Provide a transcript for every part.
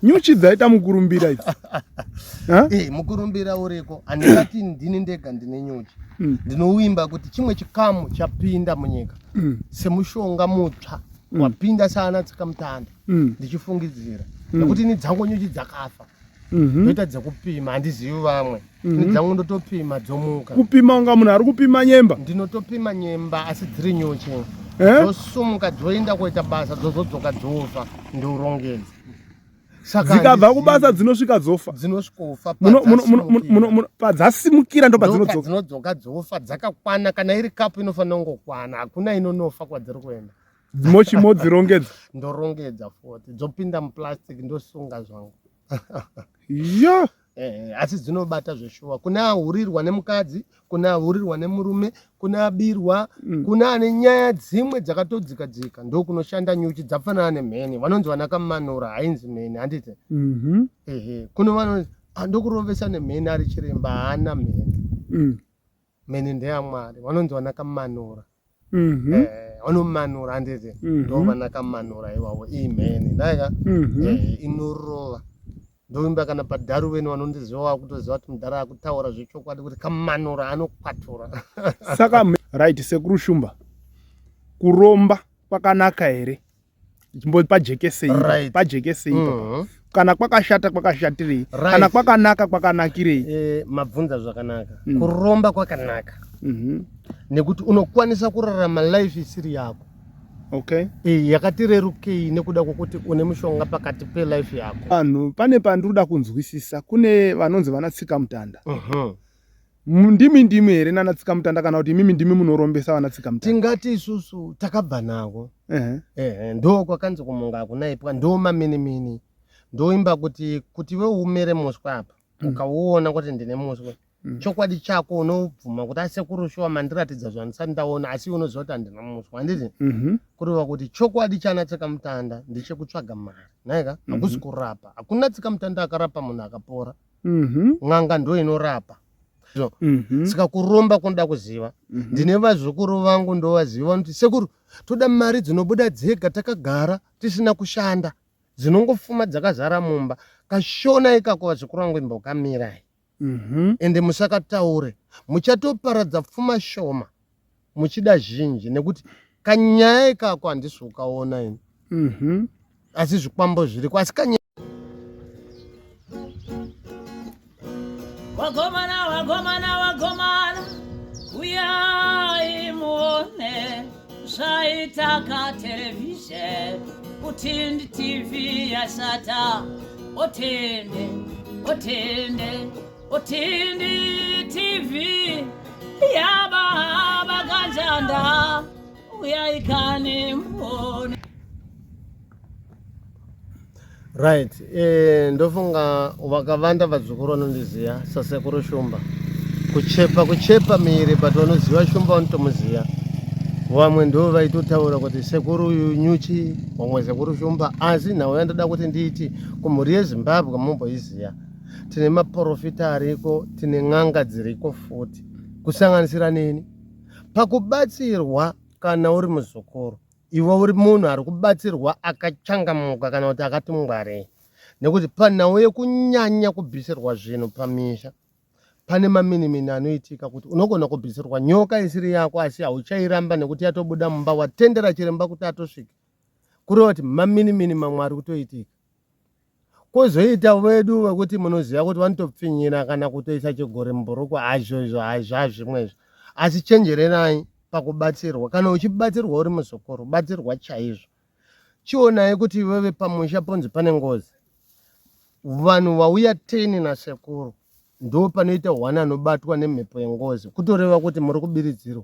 Nyuchi dzaita mukurumbira idzi. Eh, mukurumbira uriko. Handingati ndini ndega ndine nyuchi. Ndinoimba kuti chimwe chikamu chapinda munyika semushonga mutsva wapinda saana tsikamutanda ndichifungidzira nekuti ini dzangu nyuchi dzakafa. Ndoita dzekupima, handizivi vamwe. Ini dzangu ndotopima dzomuka. Kupima unga munhu ari kupima nyemba? Ndinotopima nyemba asi dziri nyuchi. Dzosumuka dzoenda kuita basa, dzozodzoka dzofa, ndorongedza. Saka dzikabva kubasa dzinosvika dzofa. Dzinosvikofa padzasimukira ndo padzinodzoka. Dzinodzoka dzofa dzakakwana, kana iri kapu inofanira kungokwana, hakuna inonofa kwadziri kuenda. Mochimodzirongedza. Ndorongedza futi, dzopinda muplastic ndosunga zvangu. Yo. Asi dzinobata zveshuwa. Kune ahurirwa nemukadzi, kune ahurirwa nemurume, kune abirwa, kune ane nyaya dzimwe dzakatodzika dzika, ndokunoshanda nyuchi dzafanana nemheni. Vanonzi vana kamanura, hainzi mheni, handiti? Ehe, kune vanonzi ndokurovesa nemheni ari chiremba, haana mheni. Mheni ndeyamwari, vanonzi vana kamanura. Vanomanura, handiti? Ndo vana kamanura ivavo, imheni ndaika inorova. Ndoimba kana padharu vene vanondiziva vakutoziva kuti mudhara akutaura zvechokwadi kuti kamanura anokwatura. Saka right, Sekuru Shumba, kuromba kwakanaka here? Pajekesei, pajekesei. Kana kwakashata kwakashatirei? Kana kwakanaka kwakanakirei? Mabvunza zvakanaka. Kuromba kwakanaka nekuti unokwanisa kurarama life isiri yako. Yakatirerukei nekuda kwokuti une mushonga pakati pelife yako. Vanhu pane pandinoda kunzwisisa, kune vanonzi vana tsikamutanda. Ndimi ndimi here nana tsikamutanda, kana kuti imimi ndimi munorombesa vana tsikamutanda? Tingati isusu takabva nako. Ndo kwakanzi kumunga hakunaipwa, ndo maminimini. Ndoimba kuti we umere muswe apa, ukauona kuti ndine muswe. Chokwadi chako unobvuma kuti asekuru shuwa mandiratidza zvandisati ndaona, asi unoziva kuti handina muswe, handiti? Kureva kuti chokwadi chana tsikamutanda ndechekutsvaga mari, nhaika? Hakusi kurapa. Hakuna tsikamutanda akarapa munhu akapora. N'anga ndo inorapa. Saka kuromba kunoda kuziva. Ndine vazukuru vangu ndovaziva kuti sekuru toda mari dzinobuda dzega takagara tisina kushanda, dzinongofuma dzakazara mumba. Kashona ikako vazukuru vangu imbokamirai. Ende musakataure, muchatoparadza pfuma shoma muchida zhinji, nekuti kanyaya ikako handisi kukaona ini. Asi zvikwambo zviriko, asi kanyaya. Wagomana, wagomana, wagomana, uyai muone zvaitaka television, Utindi TV yashata. Otende, otende, Utindi TV yababa kanjanda, uyai kani muone. Right, ndofunga vakavanda vazukuru vanondiziva sasekuru Shumba. Kuchepa kuchepa miri, but vanoziva Shumba vanotomuziva. Vamwe ndo vaitotaura kuti sekuru uyu nyuchi, vamwe sekuru Shumba. Asi nhau yandoda kuti ndiiti kumhuri yeZimbabwe mumboiziva. Tine maporofita ariko, tine n'anga dziriko futi, kusanganisira neni. Pakubatsirwa kana uri muzukuru, iwe uri munhu ari kubatsirwa akachangamuka kana kuti akati ngwarei, nekuti panhau yekunyanya kubvisirwa zvinhu pamisha pane maminimini anoitika kuti unogona kubvisirwa nyoka isiri yako, asi hauchairamba nekuti yatobuda mumba, watendera chiremba kuti atosvika. Kureva kuti maminimini mamwe ari kutoitika. Kwozoita vedu vekuti munoziva kuti vanotopfinyira kana kutoisa chigore mubhurukwa, hazvo izvo hazvazvimwe izvo. Asi chenjererai pakubatsirwa. Kana uchibatsirwa uri muzukuru, batsirwa chaizvo. Chionai kuti iwewe pamusha ponzi pane ngozi, vanhu vauya 10 nasekuru, ndo panoita hwana anobatwa nemhepo yengozi, kutoreva kuti muri kubiridzirwa.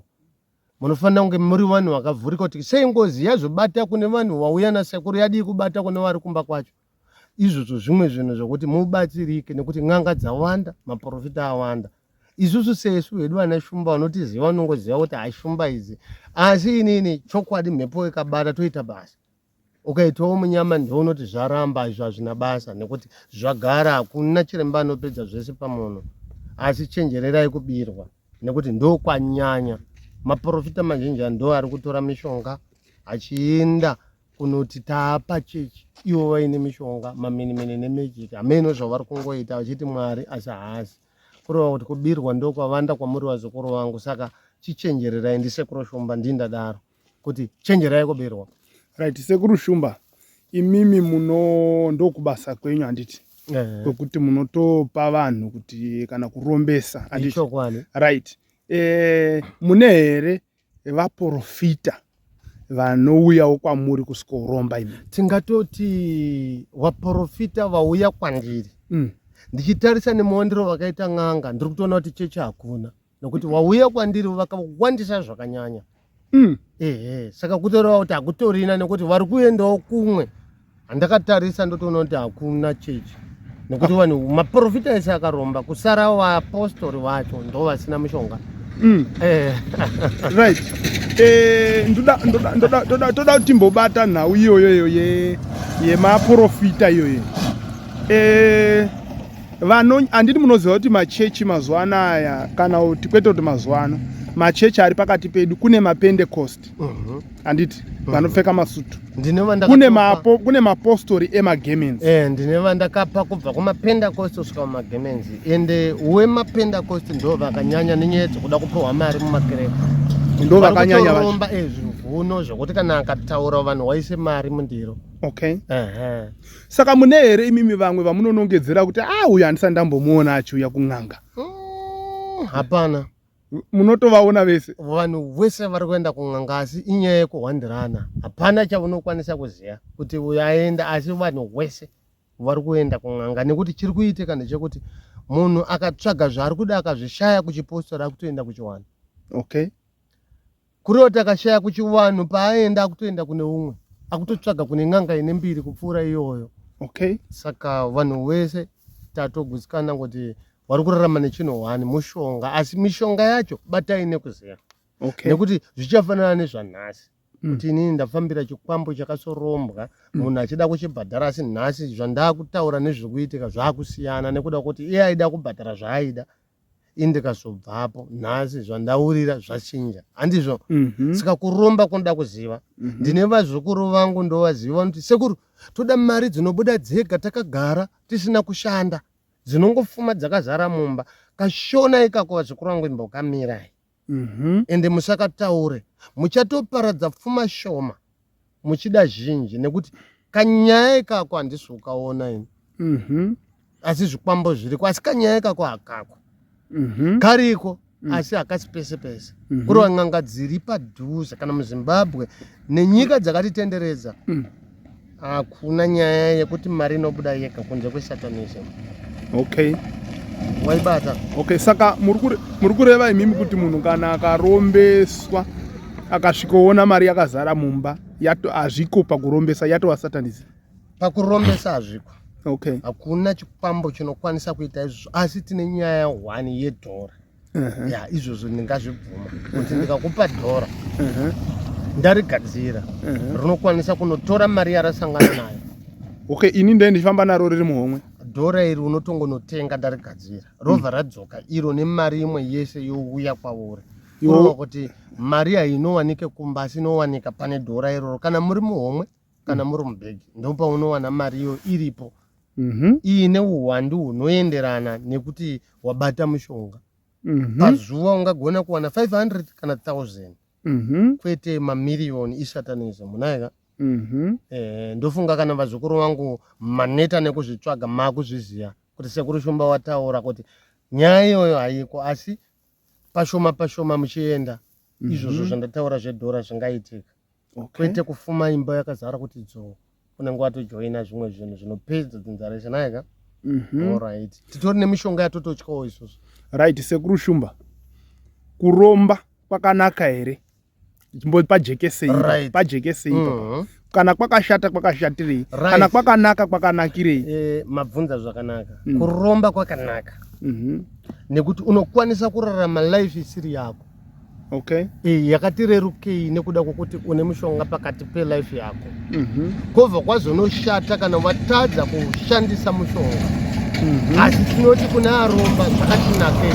Munofanira kunge muri vanhu vakavhurika kuti sei ngozi yazobata kune vanhu vauya nasekuru, yadii kubata kune vari kumba kwacho. Izvozvo zvimwe zvinhu zvokuti mubatsirike, nekuti n'anga dzawanda, maprofita awanda. Isusu sesu hedu vana Shumba vanotiziva vanongoziva kuti hashumba idzi, asi inini chokwadi mhepo ikabata toita basa. Ukaitawo munyama ndiwe unoti zvaramba, izvo hazvina basa nekuti zvagara, hakuna chiremba anopedza zvese pamunhu. Asi chenjererai kubirwa nekuti ndokwanyanya. Maprofita mazhinji ndo ari kutora mishonga achienda. kunoti taapa chechi ivo vaine mishonga maminimini nemejiki hameno zvavari kungoita vachiti mwari asi haasi kureva kuti kubirwa ndokwavanda kwamuri vazukuru vangu saka chichenjererai ndisekuru shumba ndindadaro kuti chenjerai kubirwa right sekuru shumba imimi muno ndokubasa kwenyu handiti kwekuti munotopa vanhu kuti kana kurombesa handiti right e, mune here vaporofita vanouyawo kwamuri kusvikoromba imi tingatoti vaporofita vauya kwandiri mm. ndichitarisa nemuwandiro vakaita n'anga ndiri kutoona kuti chechi hakuna nokuti wauya kwandiri vakawandisa zvakanyanya mm. ehe saka kutoreva kuti hakutorina nekuti vari kuendawo kumwe handakatarisa ndotoona kuti hakuna chechi nekuti ah. vanhu maprofita ese akaromba kusara vapostori vacho ndo vasina mushonga mm. eh. right eh, ndoda kuti timbobata nhau iyoyo iyo yemaprofita iyoyo eh, vano handiti munoziva kuti machechi mazuva anaya kana kuti kwete kuti mazuva ano machechi ari pakati pedu kune mapentecost mhm. handiti mhm. vanopfeka masutu kune mapostori emagemens eh, ndine vandakapa kubva kumapentecost kusvika kumagemens ende wemapentecost ndo vakanyanya nenyaya dzekuda kupiwa mari mumakereke ndo vakanyanya varomba eh, zvivuno zvekuti kana akataura vanhu waise mari mundiro okay uh -huh. Saka mune here imimi vamwe vamunonongedzera kuti ah uyu handisati ndambomuona achiuya kun'anga? Mm, hapana. Munotovaona vese? Vanhu vese vari kuenda kun'anga asi inyaya yekuhwandirana. Hapana chaunokwanisa kuziva kuti uyu aenda asi vanhu vese vari kuenda kun'anga nekuti chiri kuitika ndechekuti munhu akatsvaga zvaari kuda akazvishaya kuchipostori akutoenda kuchiwanhu. Okay. Kureva kuti akashaya kuchivanhu paaenda akutoenda kune umwe akutotsvaga kune n'anga ine mbiri kupfuura iyoyo. Okay. Saka vanhu vese tatogutsikana kuti vari kurarama nechinhu hwani mushonga asi mishonga yacho batai nekuziva. Okay. Nekuti zvichafanana nezvanhasi. Kuti inini ndafambira chikwambo chakasorombwa munhu achida kuchibhadhara asi nhasi zvandakutaura nezviri kuitika zvakusiyana nekuda kwekuti iye aida kubhadhara zvaaida ini ndikazobvapo nhasi zvandaurira zvachinja handizvo mm -hmm. saka kuromba kunoda kuziva mm -hmm. ndine vazukuru vangu ndovaziva kuti sekuru toda mari dzinobuda dzega takagara tisina kushanda dzinongofuma dzakazara mumba kashona ikako vazukuru vangu imbokamirai mm -hmm. ende musakataure muchatoparadza pfuma shoma muchida zhinji nekuti kanyaya ikako handisi kukaona ini mm -hmm. asi zvikwambo zviriko asi kanyaya ikako hakako mm -hmm. kariko mm. asi hakasi pese pese mm -hmm. kureva n'anga dziri padhuze kana muzimbabwe nenyika dzakatitenderedza mm. Hakuna nyaya yekuti mari inobuda yega kunze kwesatanism. Okay. Waibata. Okay, saka muri kureva imimi kuti munhu kana akarombeswa akasvikoona mari yakazara mumba yato hazviko pakurombesa yatova satanism. Pakurombesa hazviko. Okay. Hakuna chikwambo chinokwanisa kuita izvozvo asi tine nyaya one yedhora. -huh. ya izvozvo ndingazvibvuma kuti uh -huh. ndikakupa dhora uh -huh. ndarigadzira uh -huh. rinokwanisa kunotora mari yarasangana nayo okay ini ndee ndichifamba naro riri muhomwe dhora iri unotongonotenga ndarigadzira robva mm. radzoka iro nemari imwe yese youya kwauri kureva kuti mari hainowanike kumba asi inowanika pane dhora iroro kana muri muhomwe kana mm. muri mubhegi ndopaunowana mari iyo iripo mm -hmm. iine uwandu hunoenderana nekuti wabata mushonga mm -hmm. pazuva ungagona kuwana 500 kana 1000 mm -hmm. kwete mamiriyoni isatanism unaika mm -hmm. eh, ndofunga kana vazukuru vangu maneta nekuzvitsvaga makuzviziva kuti sekuru shumba wataura kuti nyaya iyoyo haiko asi pashoma pashoma muchienda mm -hmm. izvozvo zvandataura zvedhora zvingaitika okay. kwete kufuma imba yakazara kuti dzoo unenge watojoina zvimwe zvinhu zvinopedza dzinza rese naye ka mm -hmm. Alright. titori nemishonga yatototyawo isusu right sekuru shumba kuromba kwakanaka here pajekesei right. pajekesei mm -hmm. kana kwakashata kwakashatirei right. kana kwakanaka kwakanakirei e, mabvunza zvakanaka mm. kuromba kwakanaka mm -hmm. nekuti unokwanisa kurarama life isiri yako okay e, yakatirerukei nekuda kwokuti une mushonga pakati pelife yako mm -hmm. kobva kwazonoshata kana watadza kushandisa mushonga mm -hmm. asi tinoti kune aromba zvakatinakei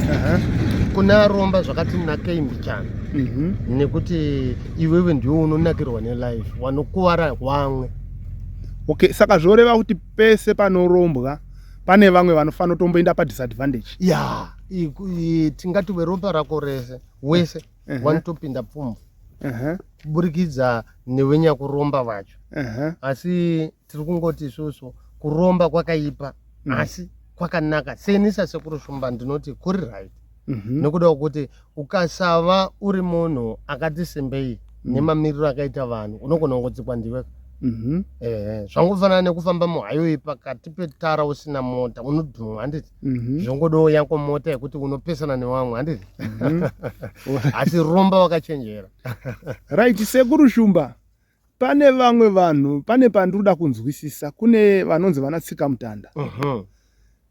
uh -huh. Kune aromba zvakati nakei mbichana. Nekuti iwewe ndiwe unonakirwa nelife, wanokuvara wamwe. Okay, saka zvoreva kuti pese panorombwa pane vamwe vanofanira kutomboenda padisadvantage. Ya, tingati weropa rako rese wese wanotopinda pfumvu kuburikidza newenyakuromba vacho. Asi tiri kungoti isusu kuromba kwakaipa asi kwakanaka. Seni sasekuru Shumba ndinoti kuri right. Nekuda kwekuti ukasava uri munhu akati simbei nemamiriro akaita vanhu, unogona kungotsikwa ndiwe. Ehe, zvangofanana nekufamba muhighway pakati petara usina mota, unodhumwa, handiti? Zvongodawo yako mota yekuti unopesana nevamwe, handiti? Asi romba wakachenjera. Right, Sekuru Shumba, pane vamwe vanhu, pane pandinoda kunzwisisa, kune vanonzi vana tsikamutanda.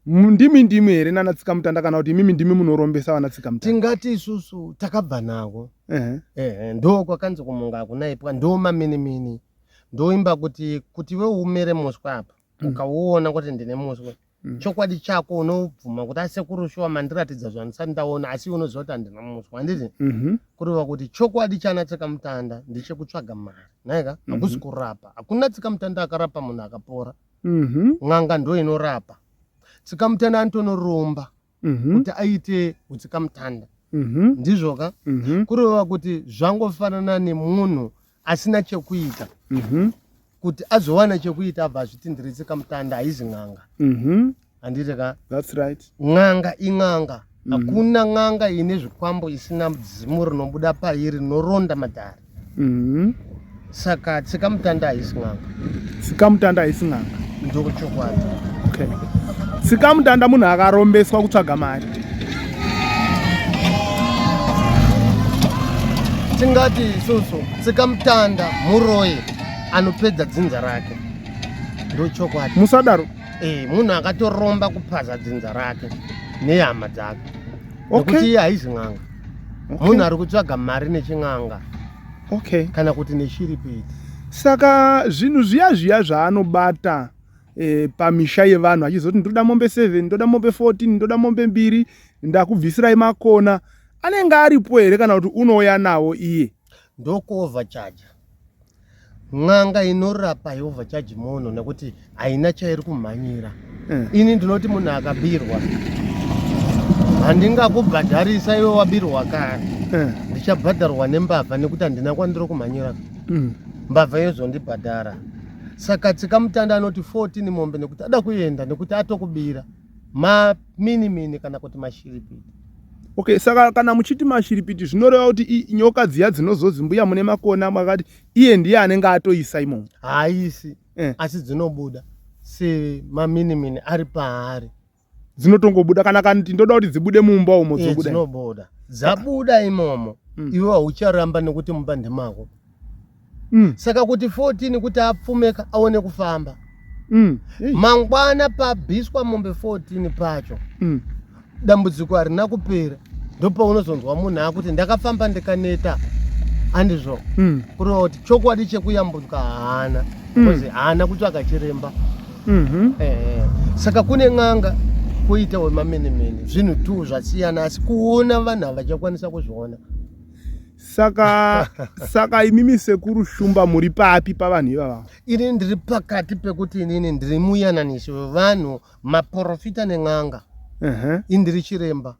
Ndimi ndimi here nana tsikamutanda, kana kuti imimi ndimi munorombesa vana tsikamutanda? Tingati isusu takabva nako. Ehe, ndo kwakanzi kumunga hakuna ipwa, ndo maminimini. Ndoimba kuti kuti iwe umere muswe apa, ukauona kuti ndine muswe, chokwadi chako unobvuma kuti asekuru shuwa mandiratidza zvandisati ndaona, asi unoziva kuti handina muswe, handiti? Kureva kuti chokwadi chana tsikamutanda ndechekutsvaga mari, nhaika? Hakusi kurapa. Hakuna tsikamutanda akarapa munhu akapora. N'anga ndo inorapa. Tsikamutanda anotonoromba kuti aite utsikamutanda. Ndizvo ka? Kureva kuti zvangofanana nemunhu asina chekuita, kuti azowana chekuita abva azviti ndiri tsikamutanda, haizi n'anga. Handiti ka? That's right. N'anga in'anga. Hakuna n'anga ine zvikwambo isina dzimu rinobuda pairi rinoronda madhara. Saka tsikamutanda haisi n'anga. Tsikamutanda haisi n'anga. Ndochokwadi. Okay. Tsikamutanda munhu akarombeswa kutsvaga mari. Tingati isusu tsikamutanda muroyi anopedza dzinza rake. Ndochokwadi. Musadaro. Munhu akatoromba kupaza dzinza rake nehama dzake. Nekuti iye haizi n'anga. Munhu ari kutsvaga mari nechin'anga. Kana kuti neshiripiti. Saka zvinhu zviya zviya zvaanobata pamisha yevanhu achizoti ndoda mombe 7, ndoda mombe 14, ndoda mombe 2, ndakubvisirai makona, anenge aripo here kana kuti unouya nawo iye? Ndokuovercharge. N'anga inorapa iovercharge munhu nekuti haina chairi kumhanyira. Ini ndinoti munhu akabirwa handingakubhadharisa iwe wabirwa kare. Ndichabhadharwa nembavha nekuti handina kwandiri kumhanyira. Mbavha yozondibhadhara. Saka tsikamutanda anoti 14 mombe nekuti ada kuenda nekuti atokubira maminimini kana kuti mashiripiti. Okay, saka kana muchiti mashiripiti zvinoreva kuti nyoka dziya dzinozonzi mbuya mune makona makati iye ndiye anenge atoisa imomo? Haaisi. Asi dzinobuda semaminimini ari paari. Dzinotongobuda kana kanti ndoda kuti dzibude mumba umo dzobuda. Dzinobuda. Dzabuda imomo. Iwe haucharamba nekuti mumba ndemako. Saka kuti 14 kuti apfumeka aone kufamba. Mangwana pabviswa mombe 14 pacho. Dambudziko harina kupera. Ndopaunozonzwa munhu akuti ndakafamba ndikaneta. Andizvo. Kureva kuti chokwadi chekuyambuka haana. Because haana kutsvaga chiremba. Saka kune n'anga kuita wemamenemene. Zvinhu tu zvasiyana asi kuona vanhu havachakwanisa kuzviona. Saka imimi Sekuru Shumba muri papi pavanhu ivava? Ini ndiri pakati pekuti inini ndiri muyananisi wevanhu, maprofita nen'anga. Ini ndiri chiremba.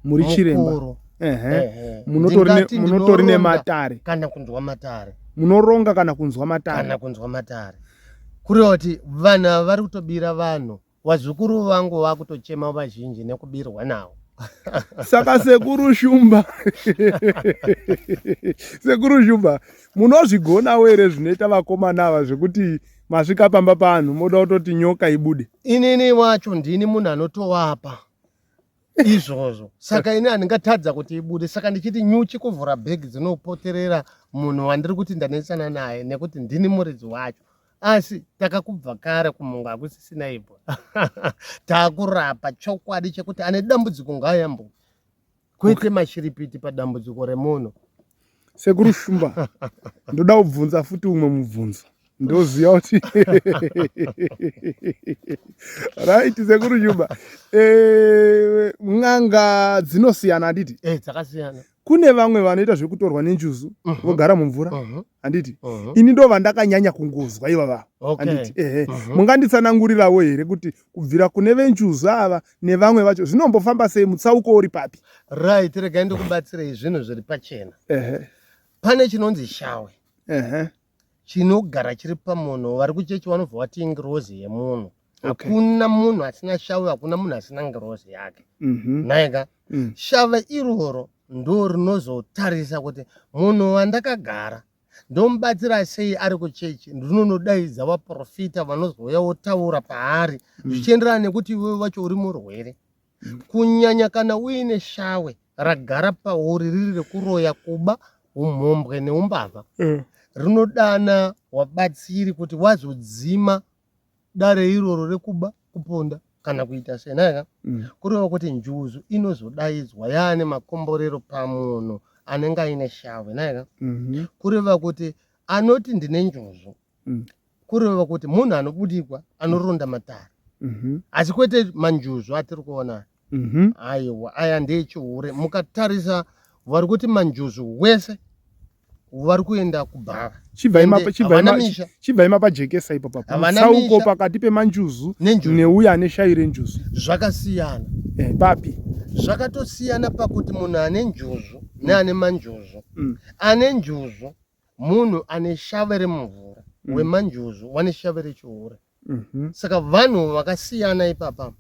Muri chiremba. Munotori nematare. Kana kunzwa matare. Munoronga kana kunzwa matare. Kana kunzwa matare. Kureva kuti vanhu ava vari kutobira vanhu. Vazukuru vangu vakutochema vazhinji nekubirwa navo. Saka Sekuru Shumba, Sekuru Shumba, munozvigonawo here zvinoita vakomana ava zvekuti masvika pamba paanhu moda kutoti nyoka ibude? Inini wacho ndini munhu anotowapa izvozvo, saka ini handingatadza kuti ibude. Saka ndichiti nyuchi kuvhura bhegi dzinopoterera munhu wandiri kuti ndanetsana naye nekuti ndini muridzi wacho. Asi takakubva kare kumungu hakusisina ibwa. Takurapa chokwadi chekuti ane dambudziko ngaayambuke, kwete mashiripiti padambudziko remunhu. Sekuru Shumba, ndoda kubvunza futi umwe mubvunzo. Ndoziva kuti right sekuru Shumba. N'anga dzinosiyana handiti? Dzakasiyana. Kune vamwe vanoita zvekutorwa nenjuzu vogara mumvura handiti? Ini ndo vandakanyanya kungozwa ivava handiti? Ehe. Munganditsanangurirawo here kuti kubvira kune venjuzu ava nevamwe vacho zvinombofamba sei, mutsauko uri papi? Right, regai ndikubatsirei zvinhu zviri pachena. Ehe. Pane chinonzi shawe. Ehe. Chinogara chiri pamunhu, vari kuchechi vanobva vati ngirozi yemunhu. Hakuna munhu asina shawe, hakuna munhu asina ngirozi yake. Naika shave iroro ndo rinozotarisa kuti munhu wandakagara ndomubatsira sei ari kuchechi, ndinonodaidza vaprofita vanozouya votaura paari zvichienderana nekuti iwewe wacho uri murwere. Kunyanya kana uine shawe ragara pauri riri rekuroya, kuba, umhombwe neumbavha, rinodana wabatsiri kuti wazodzima dare iroro rekuba, kuponda kana kuita senaka. Kureva kuti njuzu inozodaidzwa yaane makomborero pamunhu anenge aine shawe naika. Kureva kuti anoti ndine njuzu, kureva kuti munhu anobudikwa anoronda matare, asi kwete manjuzu atiri kuona. Aiwa, aya ndeechihure. Mukatarisa vari kuti manjuzu wese vari kuenda kubhava. Havana misha. Chibvai mapajekesa ipo papo. Havana mutsauko misha. Pakati pemanjuzu Nenjuzu. Neuya ane shavi renjuzu. Zvakasiyana. Papi? Zvakatosiyana pakuti munhu ane njuzu neane manjuzu, ane njuzu munhu ane shave remumvura, wemanjuzu wane shave rechihure. Saka vanhu vakasiyana ipapa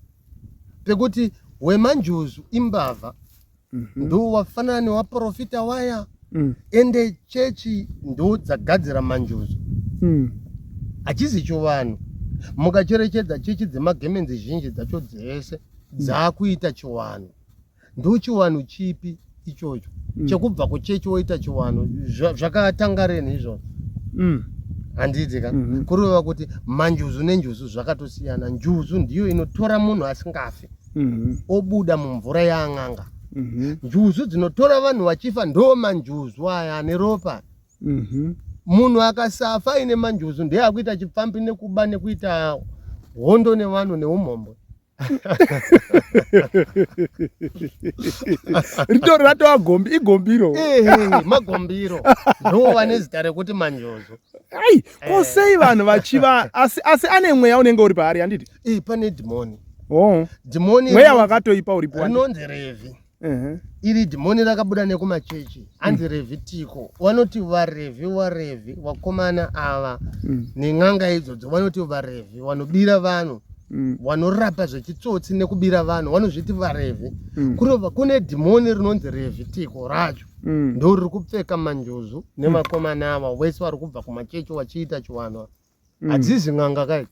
pekuti wemanjuzu imbavha, ndo wafanana newaprofita waya. Ende chechi ndo dzagadzira manjuzu, hachizi chivanhu. Mukacherechedza chechi dzemagemenzi zhinji dzacho dzese dzaakuita chivanhu. Ndo chivanhu chipi ichocho chekubva kuchechi woita chivanhu? Zvakatanga reni izvozvo? Handiti ka? Kureva kuti manjuzu nenjuzu zvakatosiyana. Njuzu ndiyo inotora munhu asingafi, obuda mumvura yaan'anga. Njuzu dzinotora vanhu vachifa ndo manjuzu aya ane ropa. Munhu akasafa aine manjuzu ndiye akuita chipfambi nekuba nekuita hondo nevanhu neumhombwe. Ritori ratova gombi, igombiro. Ehe, magombiro ndo vane zita rekuti manjuzu. Ai, ko sei vanhu vachiva asi ane mweya unenge uri paari handiti? Ii, pane dhimoni. Oh. Dhimoni mweya wakatoipa uripo. Rinonzi Revhi. Iri dhimoni rakabuda nekumachechi, anzi Revhitiko. Vanoti varevhi, varevhi vakomana ava nen'anga idzodzo vanoti varevhi vanobira vanhu, vanorapa zvechitsotsi nekubira vanhu, vanozviti varevhi. Kureva kune dhimoni rinonzi Revhitiko racho ndo riri kupfeka manjuzu nemakomana ava wese vari kubva kumachechi vachiita chiwanwa. Hadzizi n'anga kai.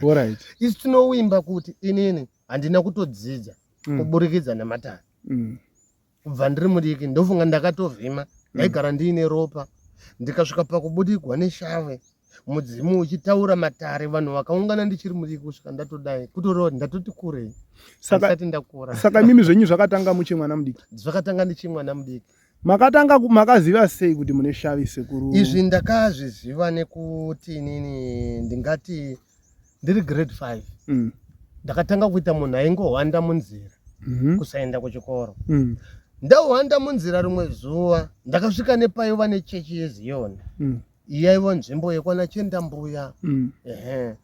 Alright. Isu tinowimba kuti inini handina kutodzidza kuburikidza nematare. Kubva ndiri mudiki ndofunga ndakatovhima, ndaigara ndiine ropa, ndikasvika pakubudigwa neshave, mudzimu uchitaura matare, vanhu vakaungana ndichiri mudiki kusvika ndatodai, kutoreva ndatoti kurei. Handisati ndakura. Saka imimi zvenyu zvakatanga muchi mwana mudiki? Zvakatanga ndichiri mwana mudiki. Makatanga makaziva sei kuti mune shavi, sekuru? Izvi ndakazviziva nekuti inini ndingati ndiri grade 5 ndakatanga kuita munhu aingohwanda munzira, kusaenda kuchikoro. Ndahwanda munzira, rimwe zuva ndakasvika nepaiva nechechi yeZiyoni. Yaiva nzvimbo yekwana Chendambuya. Ehe.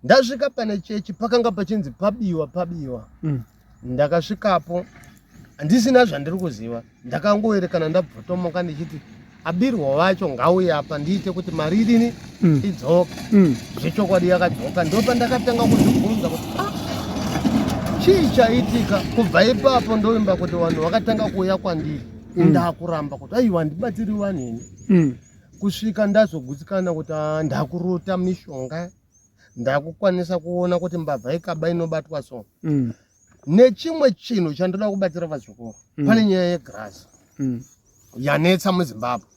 Ndasvika pane chechi, pakanga pachinzi pabiwa, pabiwa. Ndakasvikapo handisina zvandiri kuziva, ndakangoerekana ndabvotomoka ndichiti abirwa wacho ngauye apa ndiite kuti mari idini idzoke. Zvechokwadi yakadzoka. Ndopandakatanga kuzvibvunza kuti, "Ah, chii chaitika?" Kubva ipapo ndoimba kuti vanhu vakatanga kuuya kwandiri, ndakuramba kuti aiwa, handibatsiri vanhu ini, kusvika ndazogutsikana kuti, ah, ndakurota mishonga, ndakukwanisa kuona kuti mbavha ikaba inobatwa so. Nechimwe chinhu chandoda kubatsira vazukuru, pane nyaya yegirasi yanetsa muZimbabwe.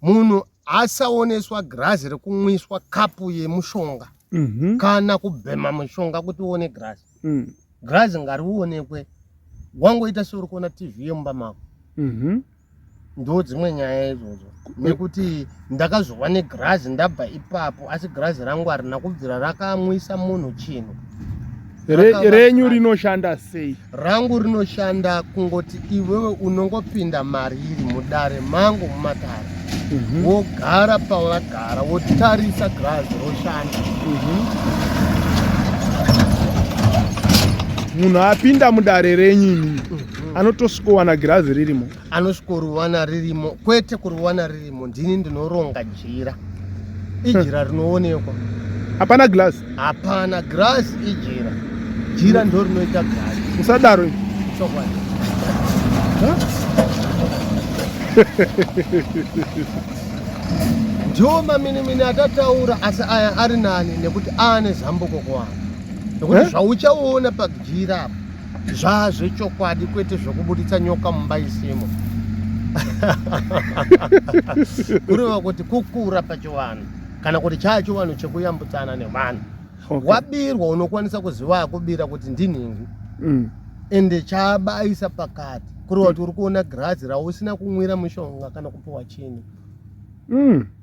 Munhu asaoneswa girazi rekumwiswa kapu yemushonga kana kubhema mushonga kuti uone girazi. Girazi ngarionekwe wangoita seuri kuona TV yemumba mako. Ndo dzimwe nyaya idzodzo nekuti ndakazova negirazi ndabva ipapo, asi girazi rangu harina kubvira rakamwisa munhu chinhu. Renyu rinoshanda sei? Rangu rinoshanda kungoti iwewe unongopinda mariri mudare mangu mumatare, wogara pawagara wotarisa girazi roshanda. Munhu apinda mudare renyu imimi anotosvikowana girazi ririmo? Anosvikoriwana ririmo, kwete kuriwana ririmo, ndini ndinoronga jira. Ijira rinoonekwa. Hapana glass? Hapana glass, ijira. Jira ndo rinoita glass. Musadaro. Chokwadi. Ndiwo maminimini atataura, asi aya ari nani nekuti aane zambuko kuvanhu, nekuti Eh? zvauchaona pajira apa zvazvechokwadi, kwete zvokubuditsa nyoka mumba isimo. Kureva kuti kukura pachivanhu kana kuti chaachivanhu chekuyambutsana nevanhu. Wabirwa unokwanisa kuziva akubira kuti ndinhingi, ende chaabaisa pakati, kureva kuti uri kuona girazi rausina kumwira mushonga kana kupiwa chini.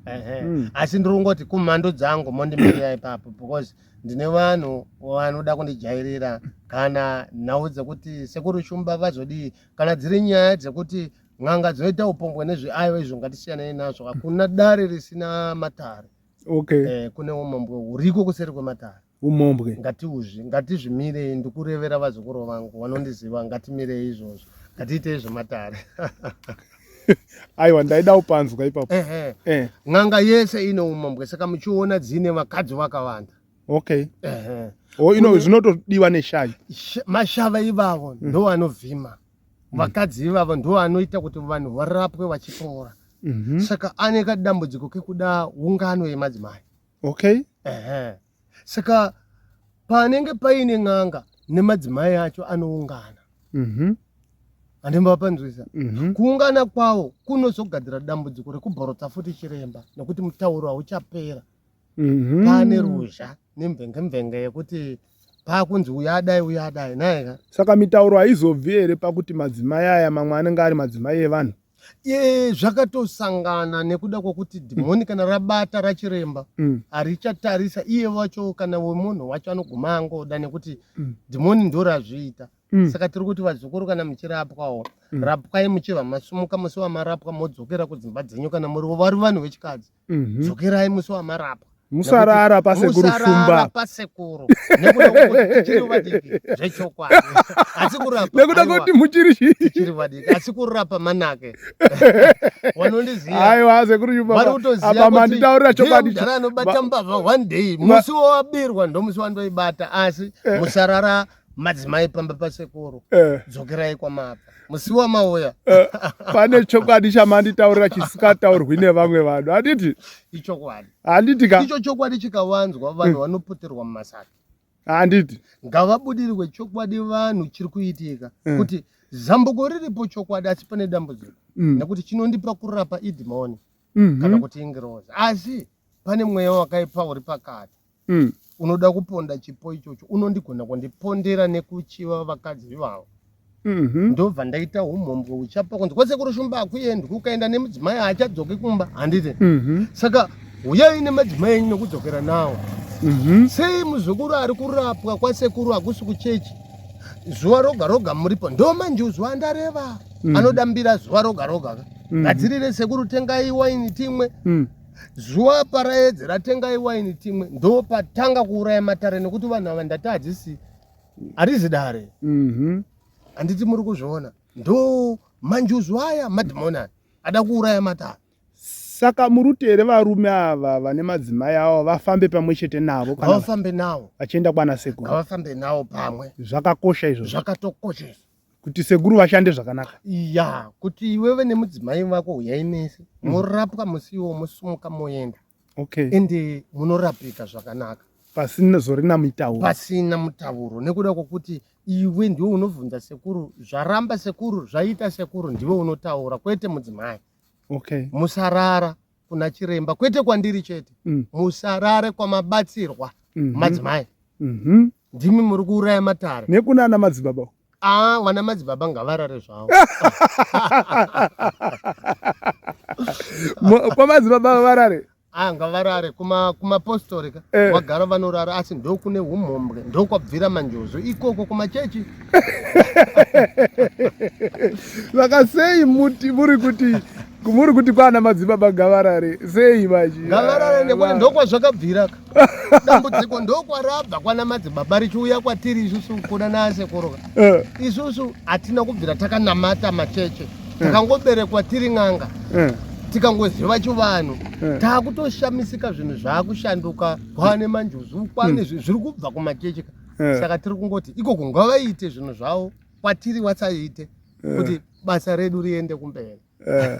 Ehe. Asi ndiri kungoti kumhando dzangu mondimirira ipapo, because ndine vanhu vanoda kundijairira kana nhau dzekuti sekuru Shumba vazodii, kana dziri nyaya dzekuti n'anga dzinoita upombwe nezveayo izvo, ngatisiyanei nazvo. Hakuna dare risina matare. Kune umombwe huriko kuseri kwematare. Umombwe. Ngatiuzvi ngatizvimirei. Ndikurevera vazukuru vangu vanondiziva, ngatimirei izvozvo, ngatiitei zvematare. Aiwa, ndaida kupanzwa ipapo. Ehe. N'anga yese ine umombwe, saka muchiona dzine vakadzi vakawanda. Ehe. O, ino zvinotodiwa neshavi. Mashava ivavo ndo anovhima vakadzi ivavo, ndo anoita kuti vanhu varapwe vachipora. Saka ane kadambudziko kekuda ungano yemadzimai. Ehe. Saka panenge paine n'anga nemadzimai acho anoungana. Handimba panzwisa? Kuungana kwavo kunozogadzira dambudziko rekubhorotsa futi chiremba, nekuti mutauro hauchapera. Pane ruzha nemvenge-mvenge yekuti paakunzi uyu adai, uyu adai naika. Saka mitauro haizobvi here pakuti madzimai aya mamwe anenge ari madzimai evanhu? Ye, zvakatosangana nekuda kwokuti dhimoni kana rabata rachiremba harichatarisa iye wacho kana wemunhu wacho, anoguma angoda nekuti dhimoni ndo razviita. Saka tiri kuti vazukuru, kana muchirapwawo, rapwai muchibva masumuka musi wamarapwa, modzokera kudzimba dzenyu. Kana muri vari vanhu vechikadzi, dzokerai musi wamarapwa. Musarara pasekuru. Musarara Shumba. Pasekuru, nekuda kwekuti tichiri vadiki zvechokwadi, asi kurapa Nekuda aiwa, kwekuti muchiri chii? Tichiri vadiki, asi kurapa manake, vanondiziva Aiwa, sekuru Shumba, vari kutoziva apa kuti manditaurira ndiye chokwadi. mudhara anobata mbavha one day, musi wawabirwa ndomusi wandoibata. Asi musarara madzimai pamba pasekuru. Dzokerai kwamabva musi wamauya. Pane chokwadi chamanditaurira chisikataurwi nevamwe vanhu, handiti? Ichokwadi. Handiti ka? Icho chokwadi chikawanzwa, vanhu vanoputirwa mumasaka. Handiti? Ngavabudirwe chokwadi vanhu chiri kuitika, kuti zambuko riripo chokwadi, asi pane dambudziko nekuti chinondipa kurapa idhimoni kana kuti ingirozi, asi pane mweya wakaipa uri pakati unoda kuponda chipo ichocho. Unondigona kundipondera nekuchiva vakadzi ivavo. Ndobva ndaita umhombwe uchapa kunzi kwasekuru Shumba hakuendwi, ukaenda nemudzimai haachadzoki kumba, handiti? Saka huyai nemadzimai enyu nekudzokera nawo. Sei muzukuru ari kurapwa kwasekuru, hakusi kuchechi, zuva roga roga muripo? Ndo manjuzu andareva. Anodambira zuva roga roga ka. Gadzirire sekuru, tengai waini timwe. Zuva paraedzera, tengai waini timwe. Ndo patanga kuuraya matare, nekuti vanhu ava ndati hadzisi, harizi dare. Handiti muri kuzviona? Ndo manjuzu aya, madhimoni aya ada kuuraya matare. Saka muri here varume ava vane madzimai avo vafambe pamwe chete navo kana Ngavafambe nawo. Vachienda kwana sekuru? Ngavafambe nawo pamwe. Zvakakosha izvozvo. Zvakatokoshesa. Kuti sekuru vashande zvakanaka. Ya, kuti iwewe nemudzimai vako huyai mese, morapwa musi iwo, mosumuka moenda. Ende munorapika zvakanaka. Pasina zorina mitauro. Pasina mutauro, nekuda kwokuti iwe ndiwe unobvunza sekuru zvaramba, sekuru zvaita, sekuru ndiwe unotaura, kwete mudzimai. Musarara kuna chiremba, kwete kwandiri chete. Musarare kwamabatsirwa, madzimai. Ndimi muri kuuraya matare. Nekunana madzibaba. Ah, vana madzibaba ngavarare zvavo. Kwamadzibaba varare? Ah, ngavarare kuma kumapostori ka. Eh. Wagara vanorara asi ndokune umhombwe, ndokwabvira manjuzu ikoko kumachechi. Saka sei muti muri kuti muri kuti kwana madzibaba ngavarare sei manje? Ngavarare nekuti ndokwazvakabvira ka. Dambudziko ndokwarabva kwana madzibaba richiuya kwatiri isusu kuna nasekuru ka. Eh. Isusu hatina kubvira takanamata macheche. Eh. Takangoberekwa tiri n'anga. Eh. Tikangoziva chivanhu. Takutoshamisika zvinhu zvakushanduka kwane manjuzu kwane hmm. zviri kubva kumacheche ka. Saka tiri kungoti ikoko ngavaite zvinhu zvavo kwatiri wasaite kuti basa redu riende kumberi. Eh.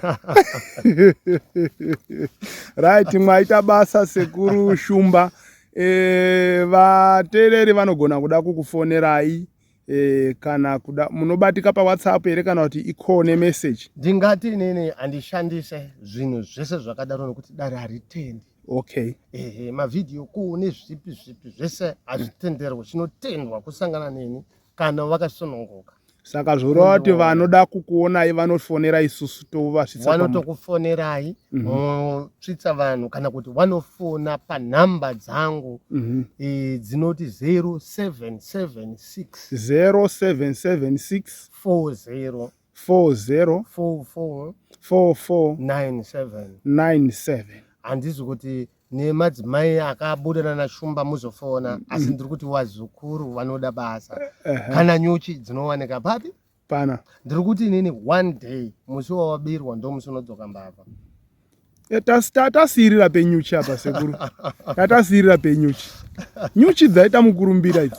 Right, mwaita basa sekuru Shumba. Eh, vateereri vanogona kuda kukufonerai eh, kana kuda munobatika paWhatsApp here kana kuti icall nemessage? Ndingati inini handishandise zvinhu zvese zvakadaro nekuti dare haritendi. Okay. Ehe, mavideo call nezvipi zvipi zvese hazvitenderwe. Chinotendwa kusangana neni kana vakasununguka. Saka zvoreva kuti vanoda kukuonai vanofonera isusu tovasvitsa vanotokufonerai mhm. motsvitsa mm -hmm. vanhu kana kuti vanofona panhamba dzangu mm -hmm. e, dzinoti 0776 0776 40 40 44 44 97 97 handizi kuti nemadzimai akabuda nana shumba muzofona mm. asi ndiri kuti wazukuru vanoda basa kana nyuchi dzinowanika papi pana ndiri kuti inini one day musi wawabirwa ndomusi unodzoka mbavha eh, tasiyirira penyuchi apa sekuru tatasiirira penyuchi nyuchi dzaita mukurumbira idzi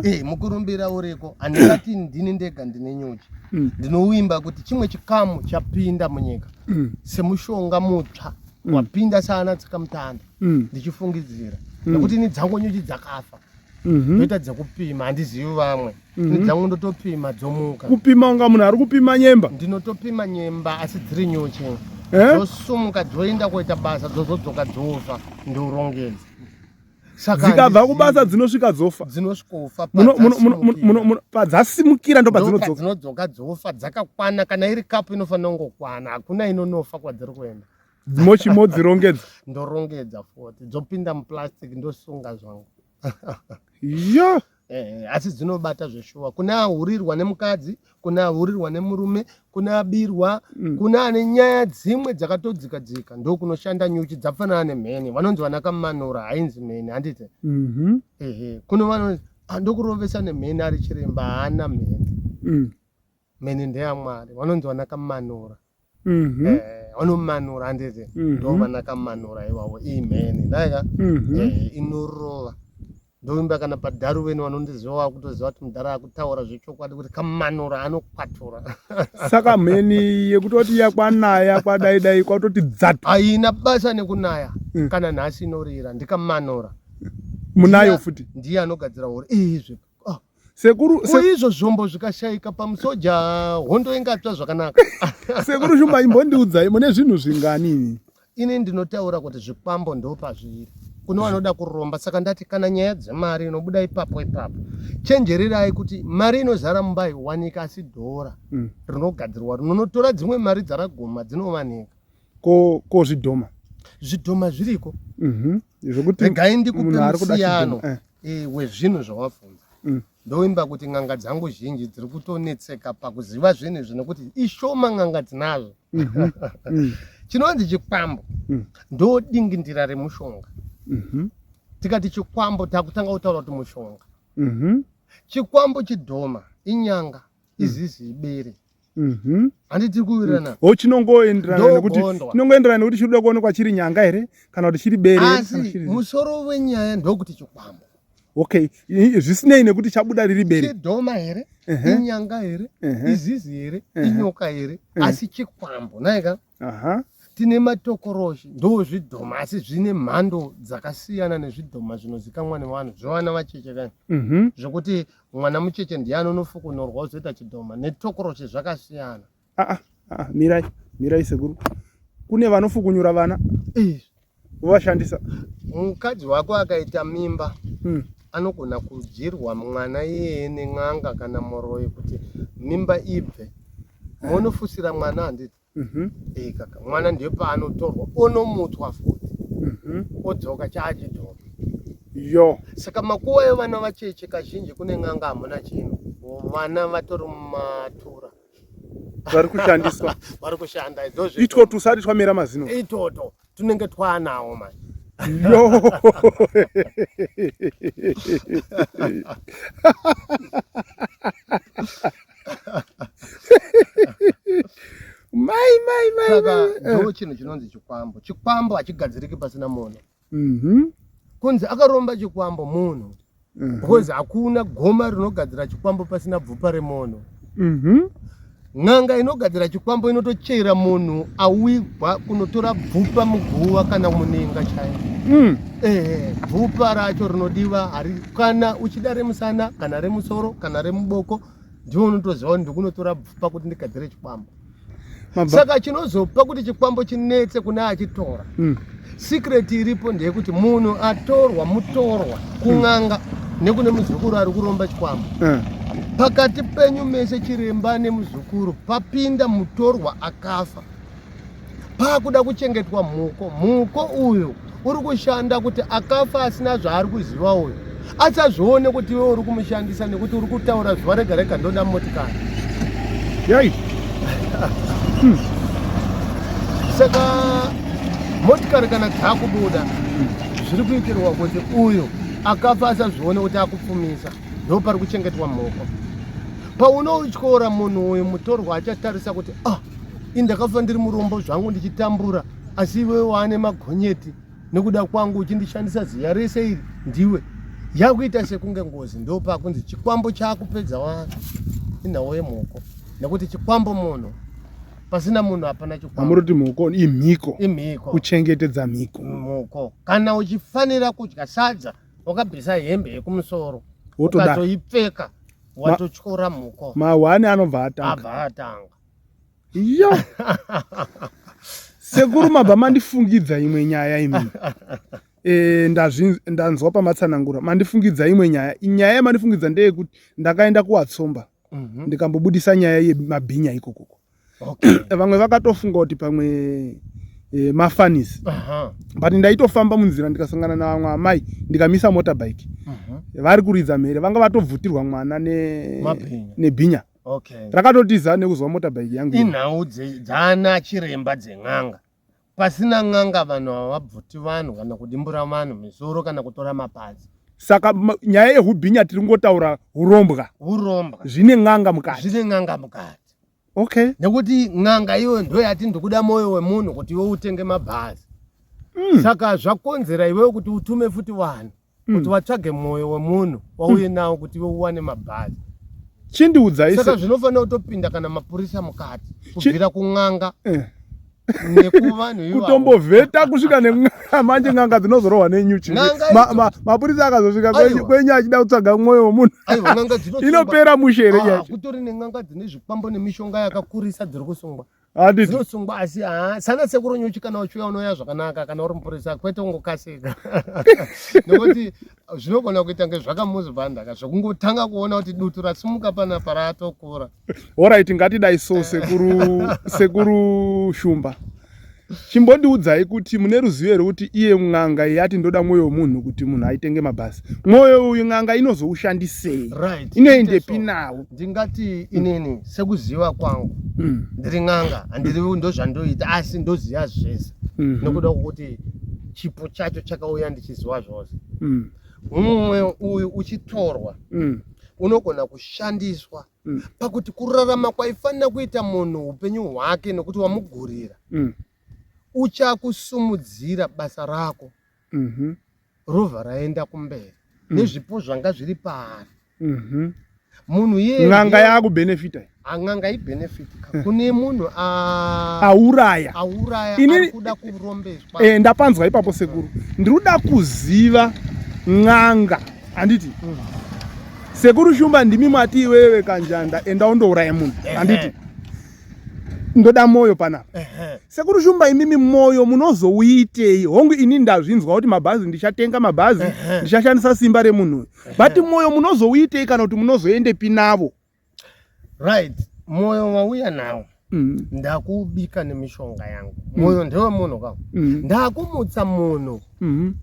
eh, mukurumbira uriko handingati ndini ndega ndine nyuchi mm. ndinowimba kuti chimwe chikamu chapinda munyika mm. semushonga mutsva mm. wapinda saana tsikamutanda mm. ndichifungidzira mm. nekuti ini dzangu nyuchi dzakafa mhm. ndoita mm -hmm. dzekupima handizivi vamwe mm -hmm. dzangu ndotopima dzomuka kupima unga munhu ari kupima nyemba ndinotopima nyemba asi dziri nyuchi eh? dzosumuka dzoenda kuita basa dzozodzoka dzofa ndorongedza dzikabva kubasa dzinosvika dzofa dzinosvikofa padzasimukira ndopadzinodzoka dzofa dzakakwana kana iri kapu inofanira kungokwana hakuna inonofa kwadziri kuenda mochimodzirongedza ndorongedza futi dzopinda muplastic ndosunga zvangu yo eh, asi dzinobata zveshuwa kune ahurirwa nemukadzi kune ahurirwa nemurume kune abirwa mm. kune ane nyaya dzimwe dzakatodzika dzika ndokunoshanda nyuchi dzafanana nemheni vanonzi vanakamanura hainzi mheni handiti mm -hmm. ehe kune vanonzi ah, ndokurovesa nemheni ari chiremba haana mheni mm. Mheni ndeyamwari vanonzi vanakamanura mhm. eh, vanomanura handiti mhm. ndo vanakamanura ivavo imheni naika mhm. eh, inorova ndoimba kana padharuveni vanondiziva vakutoziva kuti mudhara akutaura zvechokwadi kuti kamanura anokwatura saka mheni yekutoti yakwanaya kwadaidai kwatoti dzatu haina basa nekunaya mm. kana nhasi inorira ndikamanura munayo futi ndiye anogadzira horo izvi Ah. Sekuru se... izvo zvombo zvikashaika pamusoja hondo ingatsva zvakanaka. Sekuru Shumba imbondiudzai mune zvinhu zvingani ini? Ini ndinotaura kuti zvikwambo ndopazviri. Kune vanoda kuromba saka ndati kana nyaya dzemari inobuda ipapo ipapo. Chenjererai kuti mari inozara mumba haiwanika asi dhora mm. rinogadzirwa rinonotora dzimwe mari dzaraguma dzinowanika. Ko ko zvidhoma? Zvidhoma zviriko. Mhm. Mm Zvekuti regai ndikupe musiyano. Eh. E, wezvinhu zvawabvunza mm. Ndoimba kuti n'anga dzangu zhinji dziri kutonetseka pakuziva zvinhu izvi nekuti ishoma n'anga dzinazvo mm -hmm. mm. Chinonzi chikwambo mm. Ndodingindira remushonga mm -hmm. Tikati chikwambo takutanga kutaura kuti mushonga mm -hmm. Chikwambo chidhoma inyanga mm. izizi ibere Mhm. Handiti tiri kuwirirana. Mm. O chinongoenderana nekuti chinongoenderana nekuti chiri kuda kuonekwa chiri nyanga here kana kuti chiri bere. Asi musoro wenyaya ndokuti chikwambo. Okay, zvisinei nekuti chabuda riri bere. Chidhoma here? Inyanga here? Izizi here? Inyoka here? Asi chikwambo, naika? Aha. Tine matokoroshi ndozvidhoma asi zvine mhando dzakasiyana nezvidhoma zvinozikamwa nevanhu zvevana vacheche kani mm -hmm. zvekuti mwana mucheche ndiye anonofukunurwa ozoita chidhoma netokoroshi zvakasiyana. Ah, ah, ah, mirai mirai sekuru, kune vanofukunyura vana vovashandisa. Mukadzi wako akaita mimba mm. anogona kudyirwa mwana iyeye nen'anga kana muroyi kuti mimba ibve monofusira mwana handiti mm -hmm. kaka mwana ndiye paanotorwa onomutswa futi mm -hmm. odzoka chaachidzoka yo saka makuva evana vacheche kazhinji kune n'anga hamuna chinhu vana vatori mumatura vari kushandiswa vari kushanda itwo tusati twamera mazino itoto tunenge twanawo manje yo mai mai mai saka ndo chinhu chinonzi chikwambo chikwambo hachigadziriki pasina munhu mm -hmm. kunzi akaromba chikwambo munhu mm -hmm. because hakuna goma rinogadzira chikwambo pasina bvupa remunhu mm -hmm. N'anga inogadzira chikwambo inotochera munhu awigwa kunotora bvupa muguva kana muninga chaiyo. Mm. Eh, bvupa racho rinodiwa hari kana uchida remusana kana remusoro kana remuboko ndiwo unotoziva kuti ndikunotora bvupa kuti ndigadzire chikwambo. Saka chinozopa kuti chikwambo chinetse kune achitora mm. Secret iripo ndeyekuti munhu atorwa mutorwa kun'anga mm. nekune muzukuru ari kuromba chikwambo mm. Pakati penyu mese chiremba nemuzukuru papinda mutorwa akafa pakuda kuchengetwa mhuko mhuko uyu uri kushanda kuti akafa asina zvaari kuziva uyu asazvione kuti iwe uri kumushandisa nekuti uri kutaura zuva rega rega ndoda motikari yai hmm. Saka motikari kana dzakubuda zviri kuitirwa kuti uyu akafa asazvione kuti akupfumisa ndo pari kuchengetwa mhoko paunotyora munhu uyu mutorwa achatarisa kuti ah indakafa ndiri murombo zvangu ndichitambura asi iwe waane magonyeti nekuda kwangu uchindishandisa ziya rese iri ndiwe yakuita sekunge ngozi ndopakunzi chikwambo chakupedza vanhu inhau yemhoko nekuti chikwambo munhu pasina munhu hapana chikwambo amuroti mhoko imhiko imhiko kuchengetedza mhiko mhoko kana uchifanira kudya sadza wakabvisa hembe yekumusoro ukatoipfeka watotyora mhoko mahwani anobva atanga abva atanga Yo. Sekuru mabva mandifungidza imwe nyaya imi. E, ndanzwa pamatsanangura mandifungidza imwe nyaya. Nyaya yamandifungidza ndeyekuti ndakaenda kuWatsomba mm -hmm. ndikambobudisa nyaya yemabhinya ikokoko. Okay. Vamwe vakatofunga kuti pamwe e, mafanisi. Uh -huh. But ndaitofamba munzira ndikasangana navamwe amai ndikamisa motorbike. Uh -huh. Vari kuridza mhere vanga vatobvutirwa mwana nebhinya. Okay. Rakatotiza nekuzwa motorbike yangu. Inhau dzaana chiremba dzen'anga. Pasina n'anga vanhu havabvuti vanhu kana kudimbura vanhu misoro kana kutora mapazi. Saka nyaya yehubhinya tiri kungotaura hurombwa. Hurombwa. Zvine n'anga mukati. Zvine n'anga mukati. Okay. Nekuti n'anga iyoyo ndoyati ndikuda moyo wemunhu kuti iwe utenge mabhazi. Mm. Saka zvakonzera iwewe kuti utume futi vanhu. mm. kuti vatsvage mwoyo wemunhu wauye mm. nawo kuti iwe uwane mabhazi chindiudzai saka zvinofanira kutopinda kana mapurisa mukati kubvira kun'anga eh. nekuvanhu ivavo kutombovheta kusvika nen'anga manje n'anga dzinozorohwa nenyuchi mapurisa akazosvika kwenyu achida kutsvaga mwoyo wemunhu inopera mushe here ah, kutori nen'anga dzine zvikwambo nemishonga yakakurisa dziri kusungwa Handiti. Dzinosungwa asi haa sana sekuru nyuchi kana uchiuya unouya zvakanaka kana uri mupurisa kwete ungokasika nekuti zvinogona kuita kunge zvakamuzibanda zvekungotanga kuona kuti dutu rasimuka panapa ratokura. Horait ngatidai so sekuru sekuru Shumba. Chimbondiudzai kuti mune ruzivo here kuti iye n'anga yati ndoda mwoyo wemunhu kuti munhu aitenge mabhazi. Mwoyo uyu n'anga inozoushandisei? Right. Inoendepi nawo? Ndingati inini sekuziva kwangu mm. ndiri n'anga handiri ndozvandoita asi ndoziva zvese mm -hmm. nokuda kwokuti chipo chacho chakauya ndichiziva zvose mm. mumwe uyu uchitorwa mm. unogona kushandiswa mm. pakuti kurarama kwaifanira kuita munhu upenyu hwake nokuti wamugurira mm. uchakusumudzira basa rako mm -hmm. rovha raenda kumberi mm. nezvipo zvanga zviri paari mm -hmm. munhu iye n'anga yakubenefita n'anga ibenefit kune munhu auraya auraya ari kuda kurombeswa eh, ndapanzwa ipapo sekuru ndiri kuda kuziva n'anga handiti mm. Sekuru Shumba ndimi mati iwewe Kanjanda enda undouraya munhu handiti? Ndoda moyo panapa. Sekuru Shumba, imimi moyo munozouitei? Hongu, ini ndazvinzwa kuti mabhazi ndichatenga mabhazi, ndichashandisa simba remunhu uyu, but moyo munozouitei kana kuti munozoendepi navo? Right, moyo wauya nawo ndakuubika nemishonga yangu. Moyo ndewemunhu ka. Ndakumutsa munhu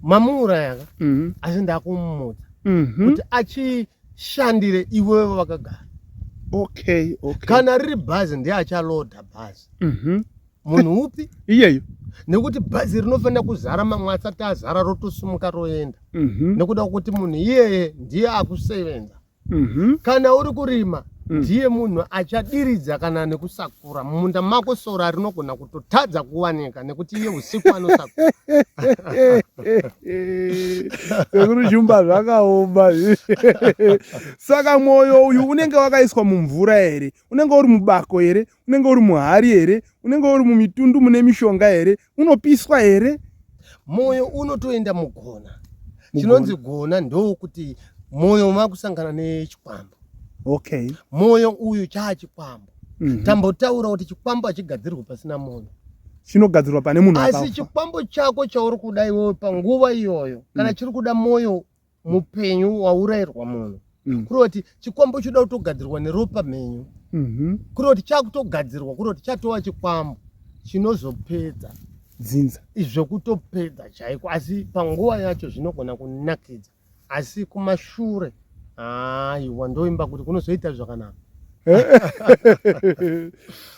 mamuuraya ka, asi ndakumutsa kuti achishandire iwewe vakagara. Kana riri bhazi, ndiye achalodha bhazi. Munhu upi? Iyeyo. Nekuti bhazi rinofanira kuzara, mamwe asati azara rotosimuka roenda, nekuda kwekuti munhu iyeye ndiye akusevenza. Kana uri kurima, ndiye munhu achadiridza kana nekusakura mumunda mako. Sora rinogona kutotadza kuwanika nekuti iye usiku anosakura. Sekuru Shumba, zvakaoma. Saka mwoyo uyu unenge wakaiswa mumvura here, unenge uri mubako here, unenge uri muhari here, unenge uri mumitundu mune mishonga here, unopiswa here? Mwoyo unotoenda mugona. Chinonzi gona ndokuti mwoyo makusangana nechikwambo. Mwoyo uyu chaachikwambo. Tambotaura kuti chikwambo hachigadzirwi pasina mwoyo. Chinogadzirwa pane munhu Asi akafa. Chikwambo chako chauri kuda iwewe panguva iyoyo, kana chiri kuda mwoyo mupenyu waurayirwa munhu, kureva kuti chikwambo choda kutogadzirwa neropa mhenyu, kureva kuti chakutogadzirwa, kureva kuti chatova chikwambo chinozopedza dzinza. Zvekutopedza chaiko. Asi panguva yacho zvinogona kunakidza, asi kumashure, aiwa, ndoimba kuti kunozoita zvakanaka.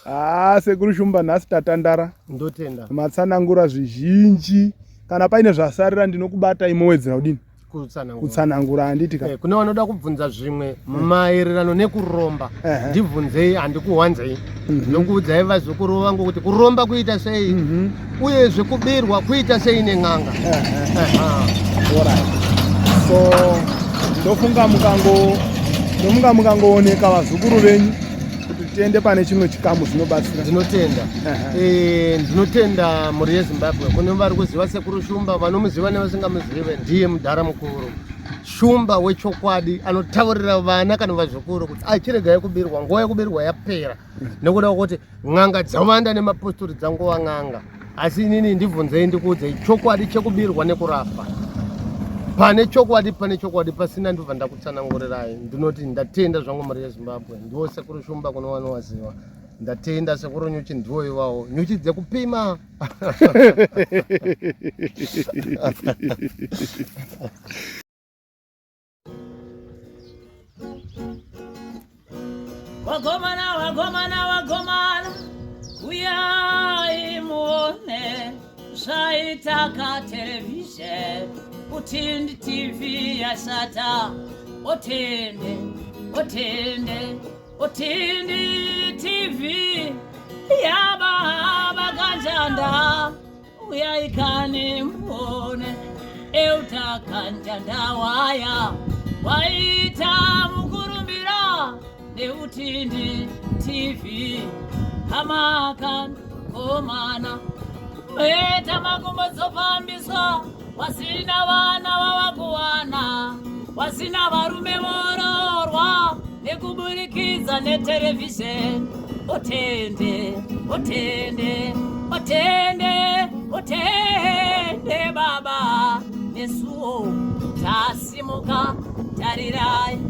Ah, Sekuru Shumba, nhasi tatandara. Ndotenda. Matsanangura zvizhinji. Kana paine zvasarira, ndinokubatai mowedzera kudini? Kutsanangura. Kutsanangura, handiti ka? Eh, kune vanoda kubvunza zvimwe maererano nekuromba, ndibvunzei, handikuwanzei. Ndokuudzai vazukuru vangu kuti kuromba kuita sei, uyezve kubirwa kuita sei nen'anga. Alright. So ndofunga mukangooneka vazukuru venyu kuti tiende pane chimwe chikamu, zvinobatsira. Ndinotenda. Eh, ndinotenda mhuri yeZimbabwe. Kune vari kuziva Sekuru Shumba, vanomuziva nevasingamuzive, ndiye mudhara mukuru Shumba wechokwadi anotaurira vana kana vazukuru kuti achiregai kubirwa, nguva yekubirwa yapera, nekuda kwekuti n'anga dzawanda nemapostori dzangova n'anga. Asi inini ndibvunzei, ndikuudzei chokwadi chekubirwa nekurapa. Pane chokwadi, pane chokwadi, pasina ndobva ndakutsanangurirai. Ndinoti ndatenda zvangu mhuri yeZimbabwe. Ndiwo Sekuru Shumba kune vanowaziva. Ndatenda. Sekuru Nyuchi ndiwo iwawo, nyuchi dzekupima. Wagomana, wagomana, wagomana, uyai muone zvaitaka television. Utindi TV yashata. Otende, otende, Utindi TV yababa Kanjanda, uyai kani muone. Euta Kanjanda waya waita mukurumbira neUtindi TV. Hamakan komana meta makumbo dzofambiswa, wasina vana vava kuwana, wasina varume vororwa nekuburikidza neterevhizheni. Otende, otende, otende, otende baba. Nesuwo tasimuka, tarirai.